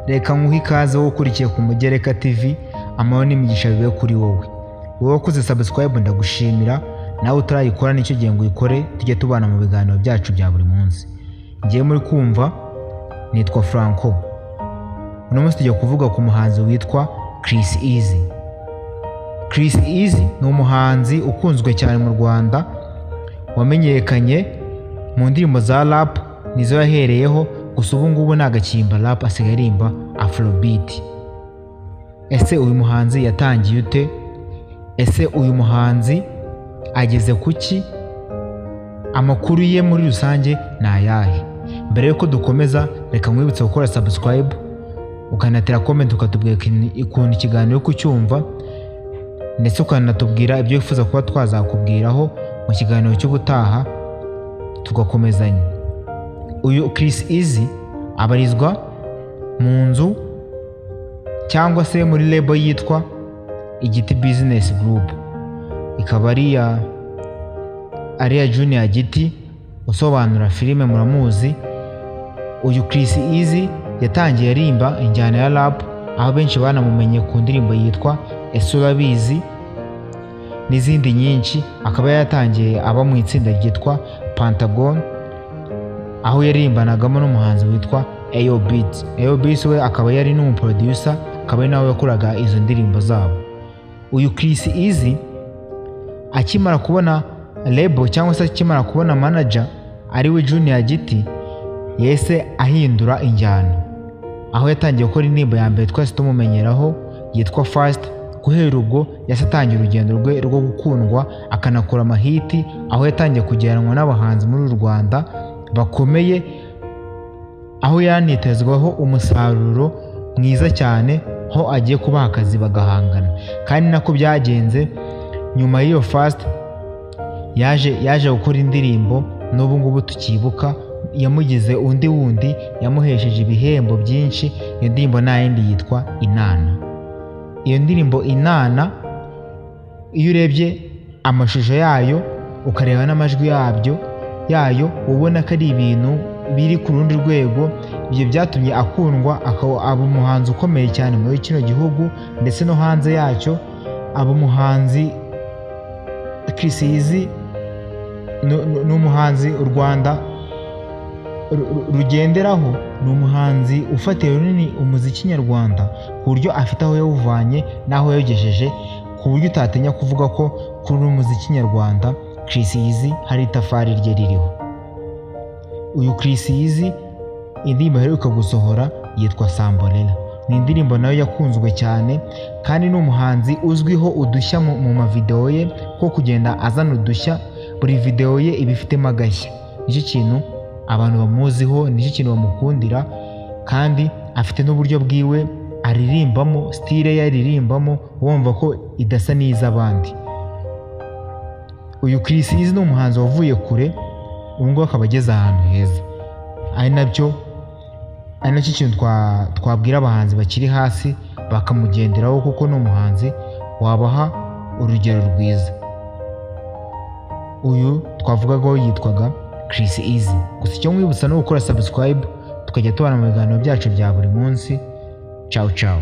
Reka nkuhe ikaze wowe ukurikiye ku Mugereka TV, amahoro n'imigisha bibe kuri wowe. Wowe wakoze subscribe ndagushimira, nawe utarayikora nicyo gihe ngo uyikore, tujye tubana mu biganiro byacu bya buri munsi. Ngiye muri kumva nitwa Franco. Uno munsi tugiye kuvuga ku muhanzi witwa Chris Easy. Chris Easy ni umuhanzi ukunzwe cyane mu Rwanda, wamenyekanye mu ndirimbo za rap, nizo yahereyeho. Gusa ubu ngubu ntabwo rap, asigaye aririmba afrobeat. Ese uyu muhanzi yatangiye ute? Ese uyu muhanzi ageze ku ki? Amakuru ye muri rusange ni ayahe? Mbere yuko dukomeza, reka nkwibutse gukora subscribe, ukanatera comment, ukatubwira ukuntu ikiganiro uri kucyumva, ndetse ukanatubwira ibyo wifuza kuba twazakubwiraho mu kiganiro cy'ubutaha, tugakomezanya. Uyu Chris Easy abarizwa mu nzu cyangwa se muri label yitwa Igiti Business Group, ikaba ari iya Junior Giti usobanura filime, muramuzi. Uyu Chris Easy yatangiye arimba injyana ya rap, aho benshi banamumenye ku ndirimbo yitwa Ese Urabizi n'izindi nyinshi. Akaba yaratangiye aba mu itsinda ryitwa Pentagon, aho yarimbanagamo n'umuhanzi witwa Ayo Beats. Ayo Beats we akaba yari n'umuproducer, akaba ari nawe wakoraga izo ndirimbo zabo. Uyu Chris Easy akimara kubona label cyangwa se akimara kubona manager ariwe Junior Giti, yahise ahindura injyana, aho yatangiye gukora indirimbo ya mbere twese tumumenyeraho yitwa Fast. Guhera ubwo yahise atangira urugendo rwe rwo gukundwa, akanakora amahiti, aho yatangiye kujyanwa n'abahanzi muri uru Rwanda bakomeye, aho yanitezweho umusaruro mwiza cyane, ho agiye kubaha akazi bagahangana, kandi nako byagenze. Nyuma y'iyo Fast yaje gukora indirimbo n'ubu ngubu tukibuka, yamugize undi wundi, yamuhesheje ibihembo byinshi. Iyo ndirimbo nta yindi, yitwa Inana. Iyo ndirimbo Inana, iyo urebye amashusho yayo, ukareba n'amajwi yayo, ubona ko ari ibintu biri ku rundi rwego. Ibyo byatumye akundwa, akaba aba umuhanzi ukomeye cyane muri kino gihugu ndetse no hanze yacyo. Aba umuhanzi. Chris Easy ni umuhanzi u Rwanda rugenderaho, ni umuhanzi ufatiye runini umuziki nyarwanda, ku buryo afite aho yawuvanye n'aho yawugejeje, ku buryo utatinya kuvuga ko kuri uno muziki nyarwanda Chris Easy hari itafari rye ririho. Uyu Chris Easy, indirimbo aheruka gusohora yitwa Sambolela, ni indirimbo nayo yakunzwe cyane, kandi ni umuhanzi uzwiho udushya mu mavideo ye, ko kugenda azana udushya. Buri video ye iba ifitemo agashya. Nicyo kintu abantu bamuziho, nicyo kintu bamukundira. Kandi afite n'uburyo bwiwe aririmbamo, style ye aririmbamo wumva ko idasa n'iz'abandi. Uyu Chris Easy ni umuhanzi wavuye kure, ubu ngubu akaba ageze ahantu heza, ari nacyo kintu twabwira abahanzi bakiri hasi bakamugenderaho, kuko ni umuhanzi wabaha urugero rwiza. Uyu twavugagaho yitwaga Chris Easy. Gusa icyo nkwibutsa ni ugukora subscribe, tukajya tubana mu biganiro byacu bya buri munsi. Ciao ciao.